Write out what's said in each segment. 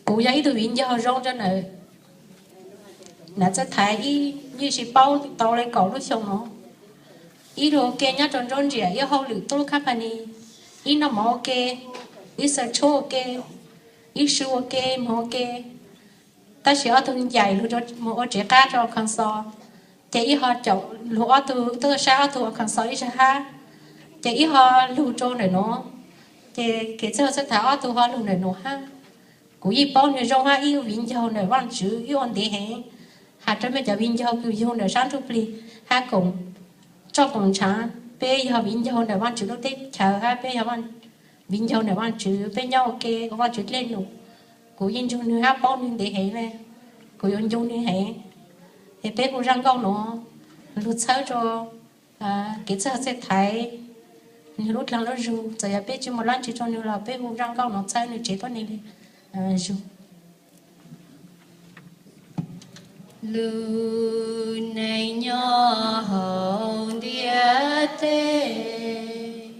Kuv yog ib tug viv ncaus zoo rau nawm, nawm Txawj Thaiv ib, yeej tsis paub tau li kaum lub xyoo no. Ib lub ua ke nyob rau nruab nriam ib hauj lwm tub lub company, ib noj mov ua ke, ib xaws tshuaj ua ke, ib su ua ke, mus ua ke. Tab sis ob tug ncaim lug mus ua tsev qab rau Arkansas, ces ib ho caum lug ob tug tuaj saib ob tug Arkansas ib zag hab, ces ib ho lug rau ntawm nuav, ces kev txawj Txawj Thaiv ob tug ho lug ntawm nuav hab. Kuv yeej paub nwg zoo hab ib viv ncaus ntawm Vaajtswv ib ua ntev heev. Has rau mej cov viv ncaus kws yug ntawm sab ntsuj plig hab koom, tsob koom ntshaav, peb yog viv ncaus ntawm Vaajtswv lub teb chaws hab peb yog viv ncaus ntawm Vaajtswv, peb nyob ua ke ua Vaajtswv dlej num. Kuv yeej nrug nwg hab paub nwg ntev heev le, kuv yuav ncu nwg heev. Es peb hu zaj nkauj nuav lug txhawb rua kev txawj Txawj Thaiv nwg lub dlaag lub zug. Txawm yog peb tsis muaj dlaab tsi rau nwg los peb hu zaj nkauj nuav txhawb nwg tsev tuab neeg le zug. Lub neej nyob hauv ntiaj teb,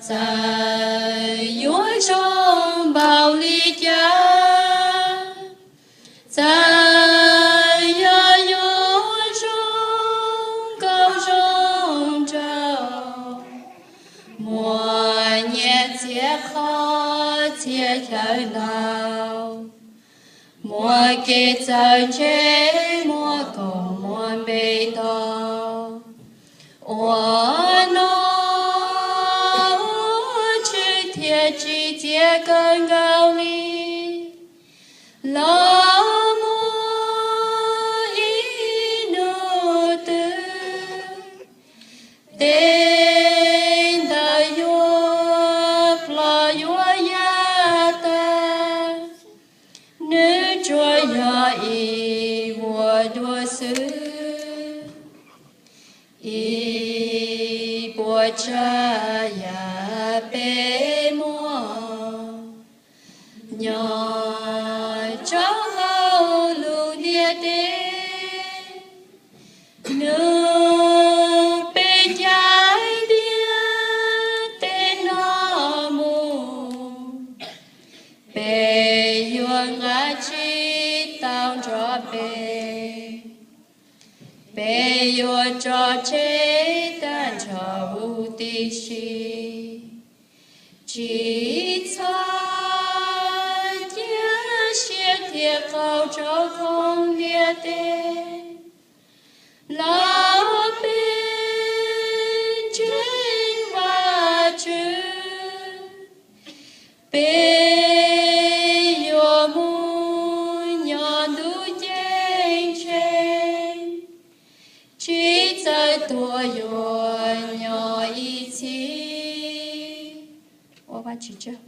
txawm yuav zoo npaum li cas, txawm yog yuav zoo nkauj zoo nraug, muaj nyiaj txiag qhov txhia chaw ntau, muaj kev txawj ntse, muaj koom muaj npe tau, ua no ua tswv thiaj tsis txias kawg nkaus li. Los muaj ib hnub twg tej ntawd yuav ploj yuav ya tag, nws tsuas yog ib vuag dua xwb. Ib puas tsav yam peb muaj nyob rau hauv lub ntiaj teb, nws peb caij ntiaj teb no mus, peb yuav nqa tsis tau nrog peb, peb yuav tso tseg tag nrho huv tib si. Tsis txhob cia siab thiaj qaug rau hauv ntiaj teb, los peb ntseeg Vajtswv, peb yuav mus nyob ntuj ceeb tsheej, tsis txawj tuag yuav nyob ib txhis. Ua Vajtswv tsaug.